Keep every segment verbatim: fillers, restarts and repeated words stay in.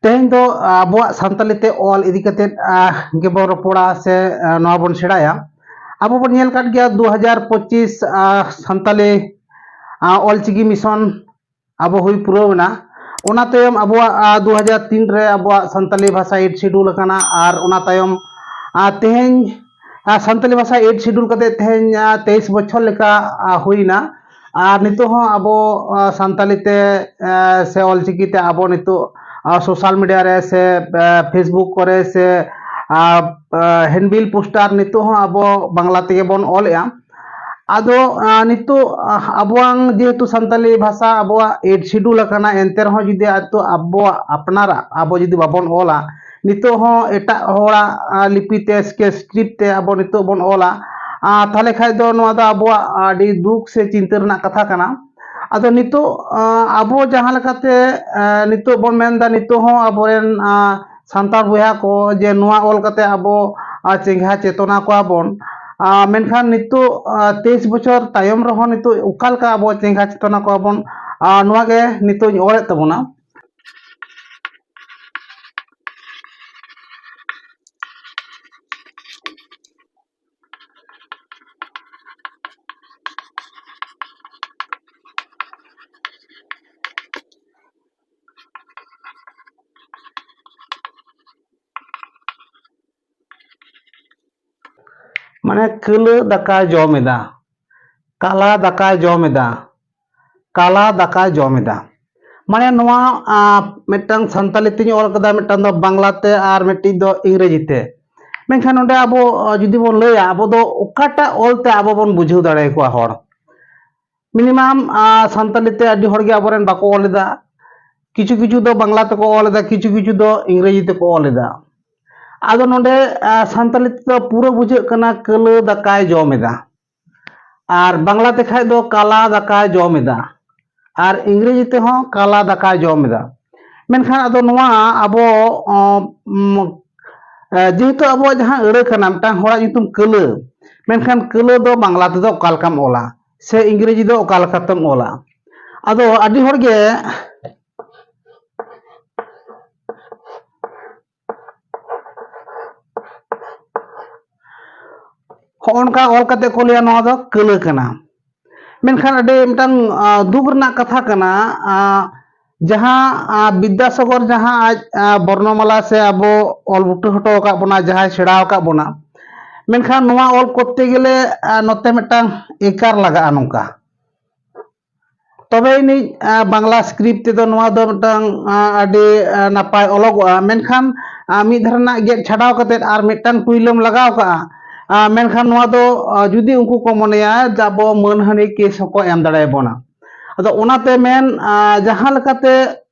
ᱛᱮᱦᱮᱧ ᱫᱚ ᱟᱵᱚᱣᱟᱜ ᱥᱟᱱᱛᱟᱞᱤ ᱛᱮ ᱚᱞ ᱤᱫᱤ ᱠᱟᱛᱮᱫ, ᱟ, ᱜᱮᱵᱚᱱ ᱨᱚᱯᱚᱲᱟ ᱥᱮ, ᱟ, ᱱᱚᱣᱟ ᱵᱚᱱ ᱥᱮᱬᱟᱭᱟ᱾ ᱟᱵᱚ ᱵᱚᱱ ᱧᱮᱞ ᱠᱟᱫ ᱜᱮᱭᱟ, ᱫᱩ ᱦᱟᱡᱟᱨ ᱯᱚᱸᱪᱤᱥ, ᱟ, ᱥᱟᱱᱛᱟᱞᱤ, ᱟ, ᱚᱞᱪᱤᱠᱤ ᱢᱤᱥᱚᱱ ᱟᱵᱚ ᱦᱩᱭ ᱯᱩᱨᱟᱹᱣ ᱮᱱᱟ᱾ ᱚᱱᱟ ᱛᱟᱭᱚᱢ ᱟᱵᱚᱣᱟᱜ, ᱟ, ᱫᱩ ᱦᱟᱡᱟᱨ ᱛᱤᱱ ᱨᱮ ᱟᱵᱚᱣᱟᱜ ᱥᱟᱱᱛᱟᱞᱤ ᱵᱷᱟᱥᱟ ᱮᱭᱤᱴ ᱥᱤᱰᱩᱞ ᱟᱠᱟᱱᱟ, ᱟᱨ ᱚᱱᱟ ᱛᱟᱭᱚᱢ, ᱟ, ᱛᱮᱦᱮᱧ, ᱟ, ᱥᱟᱱᱛᱟᱞᱤ ᱵᱷᱟᱥᱟ ᱮᱭᱤᱴ ᱥᱤᱰᱩᱞ ᱠᱟᱛᱮ ᱛᱮᱦᱮᱧ, ᱟ, ᱛᱮᱭᱤᱥ ᱵᱚᱪᱷᱚᱨ ᱞᱮᱠᱟ, ᱟ, ᱦᱩᱭᱱᱟ᱾ ᱟᱨ ᱱᱤᱛᱚᱜ ᱦᱚᱸ ᱟᱵᱚ, ᱟ, ᱥᱟᱱᱛᱟᱞᱤ ᱛᱮ, ᱟ, ᱥᱮ ᱚᱞᱪᱤᱠᱤ ᱛᱮ ᱟᱵᱚ ᱱᱤᱛᱚᱜ, ᱟ, ᱥᱳᱥᱟᱞ ᱢᱤᱰᱤᱭᱟ ᱨᱮ ᱥᱮ, ᱟ, ᱯᱷᱮᱥᱵᱩᱠ ᱠᱚᱨᱮ ᱥᱮ, ᱟ, ᱟ, ᱦᱮᱱᱰᱵᱤᱞ ᱯᱳᱥᱴᱟᱨ ᱱᱤᱛᱚᱜ ᱦᱚᱸ ᱟᱵᱚ ᱵᱟᱝᱞᱟ ᱛᱮᱜᱮ ᱵᱚᱱ ᱚᱞᱮᱜᱼᱟ᱾ ᱟᱫᱚ, ᱟ, ᱱᱤᱛᱚᱜ, ᱟ, ᱟᱵᱚᱣᱟᱝ ᱡᱮᱦᱮᱛᱩ ᱥᱟᱱᱛᱟᱞᱤ ᱵᱷᱟᱥᱟ ᱟᱵᱚᱣᱟᱜ ᱮᱭᱤᱴ ᱥᱤᱰᱩᱞ ᱟᱠᱟᱱᱟ, ᱮᱱᱛᱮ ᱨᱮᱦᱚᱸ ᱡᱩᱫᱤ ᱟᱛᱚ ᱟᱵᱚᱣᱟᱜ ᱟᱯᱱᱟᱨᱟᱜ ᱟᱵᱚ ᱡᱩᱫᱤ ᱵᱟᱵᱚᱱ ᱚᱞᱟ, ᱱᱤᱛᱚᱜ ᱦᱚᱸ ᱮᱴᱟᱜ ᱦᱚᱲᱟᱜ, ᱟ, ᱞᱤᱯᱤ ᱛᱮ ᱥᱮ ᱥᱠᱨᱤᱯᱴ ᱛᱮ ᱟᱵᱚ ᱱᱤᱛᱚᱜ ᱵᱚᱱ ᱚᱞᱟ, ᱟ, ᱛᱟᱦᱚᱞᱮ ᱠᱷᱟᱡ ᱫᱚ ᱱᱚᱣᱟ ᱫᱚ ᱟᱵᱚᱣᱟᱜ ᱟᱹᱰᱤ ᱫᱩᱠ ᱥᱮ ᱪᱤᱱᱛᱟᱹ ᱨᱮᱱᱟᱜ ᱠᱟᱛᱷᱟ ᱠᱟᱱᱟ᱾ ᱟᱫᱚ ᱱᱤᱛᱚᱜ, ᱟ, ᱟᱵᱚ ᱡᱟᱦᱟᱸ ᱞᱮᱠᱟᱛᱮ, ᱟ, ᱱᱤᱛᱚᱜ ᱵᱚᱱ ᱢᱮᱱᱫᱟ, ᱱᱤᱛᱚᱜ ᱦᱚᱸ ᱟᱵᱚᱨᱮᱱ, ᱟ, ᱥᱟᱱᱛᱟᱲ ᱵᱚᱭᱦᱟ ᱠᱚ ᱡᱮ ᱱᱚᱣᱟ ᱚᱞ ᱠᱟᱛᱮ ᱟᱵᱚ, ᱟ, ᱪᱮᱸᱜᱷᱟ ᱪᱮᱛᱚᱱᱟ ᱠᱚᱣᱟ ᱵᱚᱱ᱾ ᱟ, ᱢᱮᱱᱠᱷᱟᱱ ᱱᱤᱛᱚᱜ, ᱟ, ᱛᱮᱭᱤᱥ ᱵᱚᱪᱷᱚᱨ ᱛᱟᱭᱚᱢ ᱨᱮᱦᱚᱸ ᱱᱤᱛᱚᱜ ᱚᱠᱟ ᱞᱮᱠᱟ ᱟᱵᱚ ᱪᱮᱸᱜᱷᱟ ᱪᱮᱛᱚᱱᱟ ᱠᱚᱣᱟ ᱵᱚᱱ, ᱟ, ᱱᱚᱣᱟ ᱜᱮ ᱱᱤᱛᱚᱜ ᱤᱧ ᱚᱞᱮᱫ ᱛᱟᱵᱚᱱᱟ᱾ ᱢᱟᱱᱮ ᱠᱟᱹᱞᱟᱹ ᱫᱟᱠᱟᱭ ᱡᱚᱢ ᱮᱫᱟ, ᱠᱟᱞᱟ ᱫᱟᱠᱟᱭ ᱡᱚᱢ ᱮᱫᱟ, ᱠᱟᱞᱟ ᱫᱟᱠᱟᱭ ᱡᱚᱢ ᱮᱫᱟ᱾ ᱢᱟᱱᱮ ᱱᱚᱣᱟ, ᱟ, ᱢᱤᱫᱴᱟᱝ ᱥᱟᱱᱛᱟᱞᱤ ᱛᱮᱧ ᱚᱞ ᱠᱟᱫᱟ, ᱢᱤᱫᱴᱟᱝ ᱫᱚ ᱵᱟᱝᱞᱟ ᱛᱮ ᱟᱨ ᱢᱤᱫᱴᱤᱡ ᱫᱚ ᱤᱝᱨᱮᱡᱤ ᱛᱮ᱾ ᱢᱮᱱᱠᱷᱟᱱ ᱱᱚᱰᱮ ᱟᱵᱚ, ᱟ, ᱡᱩᱫᱤ ᱵᱚᱱ ᱞᱟᱹᱭᱟ, ᱟᱵᱚ ᱫᱚ ᱚᱠᱟᱴᱟᱜ ᱚᱞ ᱛᱮ ᱟᱵᱚ ᱵᱚᱱ ᱵᱩᱡᱷᱟᱹᱣ ᱫᱟᱲᱮᱭᱟᱠᱚᱣᱟ ᱦᱚᱲ? ᱢᱤᱱᱤᱢᱟᱢ, ᱟ, ᱥᱟᱱᱛᱟᱞᱤ ᱛᱮ ᱟᱹᱰᱤ ᱦᱚᱲᱜᱮ ᱟᱵᱚᱨᱮᱱ ᱵᱟᱠᱚ ᱚᱞ ᱮᱫᱟ᱾ ᱠᱤᱪᱷᱩ ᱠᱤᱪᱷᱩ ᱫᱚ ᱵᱟᱝᱞᱟ ᱛᱮᱠᱚ ᱚᱞ ᱮᱫᱟ, ᱠᱤᱪᱷᱩ ᱠᱤᱪᱷᱩ ᱫᱚ ᱤᱝᱨᱮᱡᱤ ᱛᱮᱠᱚ ᱚᱞ ᱮᱫᱟ᱾ ᱟᱫᱚ ᱱᱚᱰᱮ, ᱟ, ᱥᱟᱱᱛᱟᱞᱤ ᱛᱮᱫᱚ ᱯᱩᱨᱟᱹ ᱵᱩᱡᱷᱟᱹᱜ ᱠᱟᱱᱟ ᱠᱟᱹᱞᱟᱹ ᱫᱟᱠᱟᱭ ᱡᱚᱢ ᱮᱫᱟ, ᱟᱨ ᱵᱟᱝᱞᱟ ᱛᱮᱠᱷᱟᱡ ᱫᱚ ᱠᱟᱞᱟ ᱫᱟᱠᱟᱭ ᱡᱚᱢ ᱮᱫᱟ, ᱟᱨ ᱤᱝᱨᱮᱡᱤ ᱛᱮᱦᱚᱸ ᱠᱟᱞᱟ ᱫᱟᱠᱟᱭ ᱡᱚᱢ ᱮᱫᱟ᱾ ᱢᱮᱱᱠᱷᱟᱱ ᱟᱫᱚ ᱱᱚᱣᱟ ᱟᱵᱚ, ᱚ, ᱩᱢ, ᱮ, ᱡᱮᱦᱮᱛᱩ ᱟᱵᱚᱣᱟᱜ ᱡᱟᱦᱟᱸ ᱟᱹᱲᱟᱹ ᱠᱟᱱᱟ, ᱢᱤᱫᱴᱟᱝ ᱦᱚᱲᱟᱜ ᱧᱩᱛᱩᱢ ᱠᱟᱹᱞᱟᱹ, ᱢᱮᱱᱠᱷᱟᱱ ᱠᱟᱹᱞᱟᱹ ᱫᱚ ᱵᱟᱝᱞᱟ ᱛᱮᱫᱚ ᱚᱠᱟ ᱞᱮᱠᱟᱢ ᱚᱞᱟ ᱥᱮ ᱤᱝᱨᱮᱡᱤ ᱫᱚ ᱚᱠᱟ ᱞᱮᱠᱟᱛᱮᱢ ᱚᱞᱟ? ᱟᱫᱚ ᱟᱹᱰᱤ ᱦᱚᱲᱜᱮ ᱦᱚᱸᱜᱼᱚ ᱱᱚᱝᱠᱟ ᱚᱞ ᱠᱟᱛᱮ ᱠᱚ ᱞᱟᱹᱭᱟ ᱱᱚᱣᱟ ᱫᱚ ᱠᱟᱹᱞᱟᱹ ᱠᱟᱱᱟ᱾ ᱢᱮᱱᱠᱷᱟᱱ ᱟᱹᱰᱤ ᱢᱤᱫᱴᱟᱝ ᱫᱩᱠ ᱨᱮᱱᱟᱜ ᱠᱟᱛᱷᱟ ᱠᱟᱱᱟ, ᱡᱟᱦᱟᱸ ᱵᱤᱫᱽᱫᱟᱥᱟᱜᱚᱨ ᱡᱟᱦᱟᱸ ᱟᱡ ᱵᱚᱨᱱᱚᱢᱟᱞᱟ ᱥᱮ ᱟᱵᱚ ᱚᱞ ᱵᱩᱴᱟᱹ ᱦᱚᱴᱚ ᱟᱠᱟᱫ ᱵᱚᱱᱟ, ᱡᱟᱦᱟᱸᱭ ᱥᱮᱬᱟ ᱟᱠᱟᱫ ᱵᱚᱱᱟ, ᱢᱮᱱᱠᱷᱟᱱ ᱱᱚᱣᱟ ᱚᱞ ᱠᱚᱨᱛᱮ ᱜᱮᱞᱮ ᱱᱚᱛᱮ ᱢᱤᱫᱴᱟᱝ ᱮᱠᱟᱨ ᱞᱟᱜᱟᱜᱼᱟ ᱱᱚᱝᱠᱟ᱾ ᱛᱚᱵᱮ ᱟᱹᱱᱤᱡ ᱵᱟᱝᱞᱟ ᱥᱠᱨᱤᱯᱴ ᱛᱮᱫᱚ ᱱᱚᱣᱟ ᱫᱚ ᱢᱤᱫᱴᱟᱝ ᱟᱹᱰᱤ ᱱᱟᱯᱟᱭ ᱚᱞᱚᱜᱚᱜᱼᱟ᱾ ᱢᱮᱱᱠᱷᱟᱱ ᱢᱤᱫ ᱫᱷᱟᱨᱮ ᱨᱮᱱᱟᱜ ᱜᱮᱫ ᱪᱷᱟᱰᱟᱣ ᱠᱟᱛᱮᱫ ᱟᱨ ᱢᱤᱫᱴᱟᱝ ᱴᱩᱭᱞᱟᱹᱢ ᱞᱟᱜᱟᱣ ᱠᱟᱜᱼᱟ, ᱢᱮᱱᱠᱷᱟᱱ ᱱᱚᱣᱟ ᱫᱚ ᱡᱩᱫᱤ ᱩᱱᱠᱩ ᱠᱚ ᱢᱚᱱᱮᱭᱟ ᱡᱮ ᱟᱵᱚ ᱢᱟᱹᱱᱦᱟᱹᱱᱤ ᱠᱮᱥ ᱦᱚᱸᱠᱚ ᱮᱢ ᱫᱟᱲᱮᱭᱟᱵᱚᱱᱟ᱾ ᱟᱫᱚ ᱚᱱᱟᱛᱮ ᱢᱮᱱ ᱡᱟᱦᱟᱸ ᱞᱮᱠᱟᱛᱮ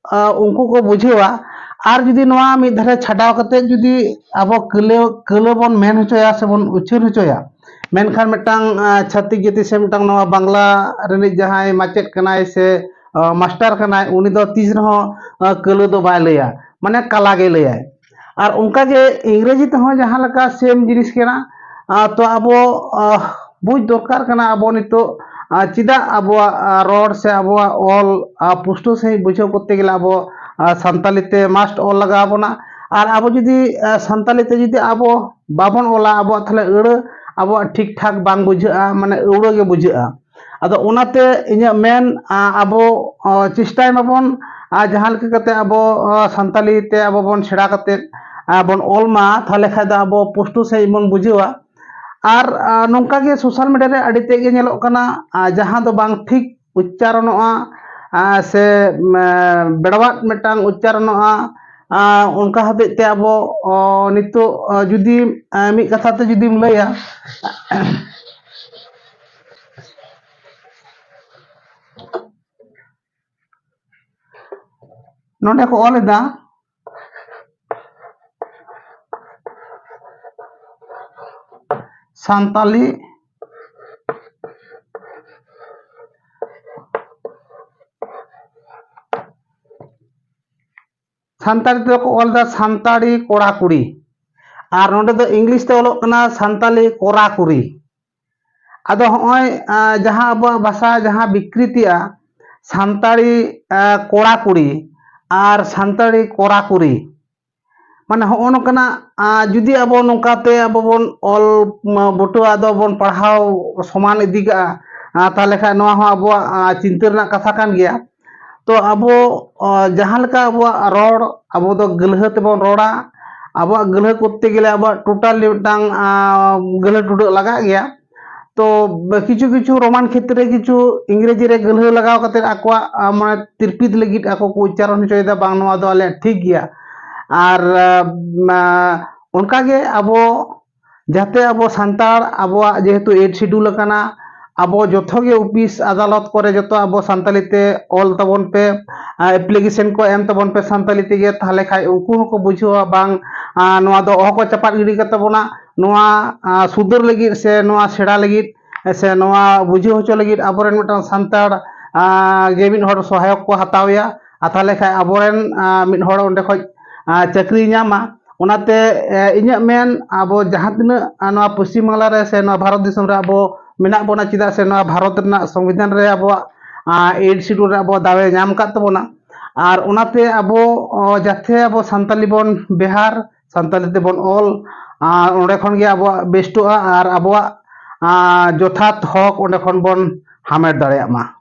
ᱩᱱᱠᱩ ᱠᱚ ᱵᱩᱡᱷᱟᱹᱣᱟ, ᱟᱨ ᱡᱩᱫᱤ ᱱᱚᱣᱟ ᱢᱤᱫ ᱫᱷᱟᱨᱮ ᱪᱷᱟᱰᱟᱣ ᱠᱟᱛᱮᱫ ᱡᱩᱫᱤ ᱟᱵᱚ ᱠᱟᱹᱞᱟᱹ ᱠᱟᱹᱞᱟᱹ ᱵᱚᱱ ᱢᱮᱱ ᱦᱚᱪᱚᱭᱟ ᱥᱮᱵᱚᱱ ᱩᱪᱷᱟᱹᱱ ᱦᱚᱪᱚᱭᱟ, ᱢᱮᱱᱠᱷᱟᱱ ᱢᱤᱫᱴᱟᱝ ᱪᱷᱟᱹᱛᱤᱠ ᱡᱟᱹᱛᱤ ᱥᱮ ᱢᱤᱫᱴᱟᱝ ᱱᱚᱣᱟ ᱵᱟᱝᱞᱟ ᱨᱤᱱᱤᱡ ᱡᱟᱦᱟᱸᱭ ᱢᱟᱪᱮᱫ ᱠᱟᱱᱟᱭ ᱥᱮ ᱢᱟᱥᱴᱟᱨ ᱠᱟᱱᱟᱭ, ᱩᱱᱤ ᱫᱚ ᱛᱤᱥ ᱨᱮᱦᱚᱸ ᱠᱟᱹᱞᱟᱹ ᱫᱚ ᱵᱟᱭ ᱞᱟᱹᱭᱟ, ᱢᱟᱱᱮ ᱠᱟᱞᱟ ᱜᱮ ᱞᱟᱹᱭᱟᱭ᱾ ᱟᱨ ᱚᱱᱠᱟᱜᱮ ᱤᱝᱨᱮᱡᱤ ᱛᱮᱦᱚᱸ ᱡᱟᱦᱟᱸ ᱞᱮᱠᱟ ᱥᱮᱢ ᱡᱤᱱᱤᱥ ᱠᱟᱱᱟ᱾ ᱛᱚ ᱟᱵᱚ ᱵᱩᱡᱽ ᱫᱚᱨᱠᱟᱨ ᱠᱟᱱᱟ, ᱟᱵᱚ ᱱᱤᱛᱚᱜ ᱪᱮᱫᱟᱜ ᱟᱵᱚᱣᱟᱜ ᱨᱚᱲ ᱥᱮ ᱟᱵᱚᱣᱟᱜ ᱚᱞ ᱯᱩᱥᱴᱟᱹᱣ ᱥᱟᱺᱦᱤᱡ ᱵᱩᱡᱷᱟᱹᱣ ᱠᱚᱨᱛᱮ ᱜᱮᱞᱮ ᱟᱵᱚ ᱥᱟᱱᱛᱟᱞᱤ ᱛᱮ ᱢᱟᱥᱴ ᱚᱞ ᱞᱟᱜᱟᱣ ᱟᱵᱚᱱᱟ᱾ ᱟᱨ ᱟᱵᱚ ᱡᱩᱫᱤ ᱥᱟᱱᱛᱟᱞᱤ ᱛᱮ ᱡᱩᱫᱤ ᱟᱵᱚ ᱵᱟᱵᱚᱱ ᱚᱞᱟ, ᱟᱵᱚᱣᱟᱜ ᱛᱟᱦᱚᱞᱮ ᱟᱹᱲᱟᱹ ᱟᱵᱚᱣᱟᱜ ᱴᱷᱤᱠ ᱴᱷᱟᱠ ᱵᱟᱝ ᱵᱩᱡᱷᱟᱹᱜᱼᱟ, ᱢᱟᱱᱮ ᱟᱹᱣᱲᱟᱹ ᱜᱮ ᱵᱩᱡᱷᱟᱹᱜᱼᱟ᱾ ᱟᱫᱚ ᱚᱱᱟᱛᱮ ᱤᱧᱟᱹᱜ ᱢᱮᱱ, ᱟᱵᱚ ᱪᱮᱥᱴᱟᱭ ᱢᱟᱵᱚᱱ ᱡᱟᱦᱟᱸ ᱞᱮᱠᱟ ᱠᱟᱛᱮ ᱟᱵᱚ ᱥᱟᱱᱛᱟᱞᱤ ᱛᱮ ᱟᱵᱚ ᱵᱚᱱ ᱥᱮᱬᱟ ᱠᱟᱛᱮ ᱵᱚᱱ ᱚᱞ ᱢᱟ, ᱛᱟᱦᱚᱞᱮ ᱠᱷᱟᱱ ᱫᱚ ᱟᱵᱚ ᱯᱩᱥᱴᱟᱹᱣ ᱥᱟᱺᱦᱤᱡ ᱵᱚᱱ ᱵᱩᱡᱷᱟᱹᱣᱟ᱾ ᱟᱨ ᱱᱚᱝᱠᱟ ᱜᱮ ᱥᱳᱥᱟᱞ ᱢᱤᱰᱤᱭᱟ ᱨᱮ ᱟᱹᱰᱤ ᱛᱮᱫ ᱜᱮ ᱧᱮᱞᱚᱜ ᱠᱟᱱᱟ, ᱡᱟᱦᱟᱸ ᱫᱚ ᱵᱟᱝ ᱴᱷᱤᱠ ᱩᱪᱪᱟᱨᱚᱱᱚᱜᱼᱟ ᱥᱮ ᱵᱮᱲᱣᱟᱜ ᱢᱤᱫᱴᱟᱝ ᱩᱪᱪᱟᱨᱚᱱᱚᱜᱼᱟ, ᱚᱱᱠᱟ ᱦᱚᱛᱮᱡ ᱛᱮ ᱟᱵᱚ ᱱᱤᱛᱚᱜ ᱡᱩᱫᱤ ᱢᱤᱫ ᱠᱟᱛᱷᱟ ᱛᱮ ᱡᱩᱫᱤᱢ ᱞᱟᱹᱭᱟ, ᱱᱚᱰᱮ ᱠᱚ ᱚᱞ ᱮᱫᱟ ᱥᱟᱱᱛᱟᱞᱤ, ᱥᱟᱱᱛᱟᱲᱤ ᱛᱮᱫᱚ ᱠᱚ ᱚᱞ ᱮᱫᱟ ᱥᱟᱱᱛᱟᱲᱤ ᱠᱚᱲᱟ ᱠᱩᱲᱤ, ᱟᱨ ᱱᱚᱰᱮ ᱫᱚ ᱤᱝᱞᱤᱥ ᱛᱮ ᱚᱞᱚᱜ ᱠᱟᱱᱟ ᱥᱟᱱᱛᱟᱞᱤ ᱠᱚᱨᱟ ᱠᱩᱨᱤ᱾ ᱟᱫᱚ ᱦᱚᱸᱜᱼᱚᱭ ᱡᱟᱦᱟᱸ ᱟᱵᱚᱣᱟᱜ ᱵᱷᱟᱥᱟ ᱡᱟᱦᱟᱸ ᱵᱤᱠᱨᱤᱛᱤᱜᱼᱟ, ᱥᱟᱱᱛᱟᱲᱤ ᱠᱚᱲᱟ ᱠᱩᱲᱤ ᱟᱨ ᱥᱟᱱᱛᱟᱲᱤ ᱠᱚᱨᱟ ᱠᱩᱨᱤ, ᱢᱟᱱᱮ ᱦᱚᱸᱜᱼᱚ ᱱᱚᱝᱠᱟᱱᱟᱜ, ᱟᱸ, ᱡᱩᱫᱤ ᱟᱵᱚ ᱱᱚᱝᱠᱟᱛᱮ ᱟᱵᱚ ᱵᱚᱱ ᱚᱞ, ᱢᱟ, ᱵᱩᱴᱟᱹ ᱟᱫᱚ ᱵᱚᱱ ᱯᱟᱲᱦᱟᱣ ᱥᱚᱢᱟᱱ ᱤᱫᱤ ᱠᱟᱜᱼᱟ, ᱟᱸ, ᱛᱟᱦᱚᱞᱮ ᱠᱷᱟᱱ ᱱᱚᱣᱟ ᱦᱚᱸ ᱟᱵᱚᱣᱟᱜ, ᱟᱸ, ᱪᱤᱱᱛᱟᱹ ᱨᱮᱱᱟᱜ ᱠᱟᱛᱷᱟ ᱠᱟᱱ ᱜᱮᱭᱟ᱾ ᱛᱚ ᱟᱵᱚ, ᱟᱸ, ᱡᱟᱦᱟᱸ ᱞᱮᱠᱟ ᱟᱵᱚᱣᱟᱜ ᱨᱚᱲ, ᱟᱵᱚ ᱫᱚ ᱜᱟᱹᱞᱦᱟᱹ ᱛᱮᱵᱚᱱ ᱨᱚᱲᱟ᱾ ᱟᱵᱚᱣᱟᱜ ᱜᱟᱹᱞᱦᱟᱹ ᱠᱚᱨᱛᱮ ᱜᱮᱞᱮ ᱟᱵᱚᱣᱟᱜ totally ᱢᱤᱫᱴᱟᱝ, ᱟᱸ, ᱜᱟᱹᱞᱦᱟᱹ ᱴᱩᱰᱟᱹᱜ ᱞᱟᱜᱟᱜ ᱜᱮᱭᱟ᱾ ᱛᱚ ᱠᱤᱪᱷᱩ ᱠᱤᱪᱷᱩ ᱨᱳᱢᱟᱱ ᱠᱷᱮᱛᱨᱮ ᱠᱤᱪᱷᱩ ᱤᱝᱨᱮᱡᱤ ᱨᱮ ᱜᱟᱹᱞᱦᱟᱹ ᱞᱟᱜᱟᱣ ᱠᱟᱛᱮ ᱟᱠᱚᱣᱟᱜ, ᱟᱸ, ᱢᱟᱱᱮ ᱛᱤᱨᱯᱤᱛ ᱞᱟᱹᱜᱤᱫ ᱟᱠᱚ ᱠᱚ ᱩᱪᱪᱟᱨᱚᱱ ᱦᱚᱪᱚᱭᱮᱫᱟ, ᱵᱟᱝ ᱱᱚᱣᱟ ᱫᱚ ᱟᱞᱮᱭᱟᱜ ᱴᱷᱤᱠ ᱜᱮᱭᱟ᱾ ᱟᱨ, ᱟᱸ, ᱚᱱᱠᱟᱜᱮ ᱟᱵᱚ ᱡᱟᱛᱮ ᱟᱵᱚ ᱥᱟᱱᱛᱟᱲ ᱟᱵᱚᱣᱟᱜ ᱡᱮᱦᱮᱛᱩ eighth schedule ᱟᱠᱟᱱᱟ, ᱟᱵᱚ ᱡᱚᱛᱚ ᱜᱮ ᱚᱯᱷᱤᱥ ᱟᱫᱟᱞᱚᱛ ᱠᱚᱨᱮ ᱡᱚᱛᱚ ᱟᱵᱚ ᱥᱟᱱᱛᱟᱲᱤ ᱛᱮ ᱚᱞ ᱛᱟᱵᱚᱱ ᱯᱮ, ᱟᱸ, application ᱠᱚ ᱮᱢ ᱛᱟᱵᱚᱱ ᱯᱮ ᱥᱟᱱᱛᱟᱲᱤ ᱛᱮᱜᱮ, ᱛᱟᱦᱚᱞᱮ ᱠᱷᱟᱡ ᱩᱱᱠᱩ ᱦᱚᱸᱠᱚ ᱵᱩᱡᱷᱟᱹᱣᱟ ᱵᱟᱝ, ᱟᱸ, ᱱᱚᱣᱟ ᱫᱚ ᱚᱦᱚ ᱠᱚ ᱪᱟᱯᱟᱫ ᱜᱤᱰᱤ ᱠᱟᱛᱟ ᱵᱚᱱᱟ᱾ ᱱᱚᱣᱟ, ᱟᱸ, ᱥᱩᱫᱷᱟᱹᱨ ᱞᱟᱹᱜᱤᱫ ᱥᱮ ᱱᱚᱣᱟ ᱥᱮᱬᱟ ᱞᱟᱹᱜᱤᱫ ᱥᱮ ᱱᱚᱣᱟ ᱵᱩᱡᱷᱟᱹᱣ ᱦᱚᱪᱚ ᱞᱟᱹᱜᱤᱫ ᱟᱵᱚᱨᱮᱱ ᱢᱤᱫᱴᱟᱝ ᱥᱟᱱᱛᱟᱲ, ᱟᱸ, ᱜᱮ ᱢᱤᱫ ᱦᱚᱲ ᱥᱚᱦᱟᱭᱚᱠ ᱠᱚ ᱦᱟᱛᱟᱣᱮᱭᱟ᱾ ᱟᱨ ᱛᱟᱦᱚᱞᱮ ᱠᱷᱟᱡ ᱟᱵᱚᱨᱮᱱ, ᱟᱸ, ᱢᱤᱫ ᱦᱚᱲ ᱚᱸᱰᱮ ᱠᱷᱚᱡ, ᱟᱸ, ᱪᱟᱹᱠᱨᱤᱭ ᱧᱟᱢᱟ᱾ ᱚᱱᱟᱛᱮ, ᱮ, ᱤᱧᱟᱹᱜ ᱢᱮᱱ, ᱟᱵᱚ ᱡᱟᱦᱟᱸ ᱛᱤᱱᱟᱹᱜ, ᱟᱸ, ᱱᱚᱣᱟ ᱯᱚᱥᱪᱤᱢ ᱵᱟᱝᱞᱟ ᱨᱮ ᱥᱮ ᱱᱚᱣᱟ ᱵᱷᱟᱨᱚᱛ ᱫᱤᱥᱚᱢ ᱨᱮ ᱟᱵᱚ ᱢᱮᱱᱟᱜ ᱵᱚᱱᱟ, ᱪᱮᱫᱟᱜ ᱥᱮ ᱱᱚᱣᱟ ᱵᱷᱟᱨᱚᱛ ᱨᱮᱱᱟᱜ ᱥᱚᱝᱵᱤᱫᱷᱟᱱ ᱨᱮ ᱟᱵᱚᱣᱟᱜ, ᱟᱸ, eighth schedule ᱨᱮ ᱟᱵᱚ ᱫᱟᱣᱮ ᱧᱟᱢ ᱟᱠᱟᱫ ᱛᱟᱵᱚᱱᱟ᱾ ᱟᱨ ᱚᱱᱟᱛᱮ ᱟᱵᱚ, ᱚ, ᱡᱟᱛᱮ ᱟᱵᱚ ᱥᱟᱱᱛᱟᱞᱤ ᱵᱚᱱ ᱵᱮᱣᱦᱟᱨ, ᱥᱟᱱᱛᱟᱞᱤ ᱛᱮᱵᱚᱱ ᱚᱞ, ᱟᱨ ᱚᱸᱰᱮ ᱠᱷᱚᱱ ᱜᱮ ᱟᱵᱚᱣᱟᱜ ᱵᱮᱥᱴᱚᱜᱼᱟ ᱟᱨ ᱟᱵᱚᱣᱟᱜ, ᱟᱸ, ᱡᱚᱛᱷᱟᱛ ᱦᱚᱠ ᱚᱸᱰᱮ ᱠᱷᱚᱱ ᱵᱚᱱ ᱦᱟᱢᱮᱴ ᱫᱟᱲᱮᱭᱟᱜ ᱢᱟ᱾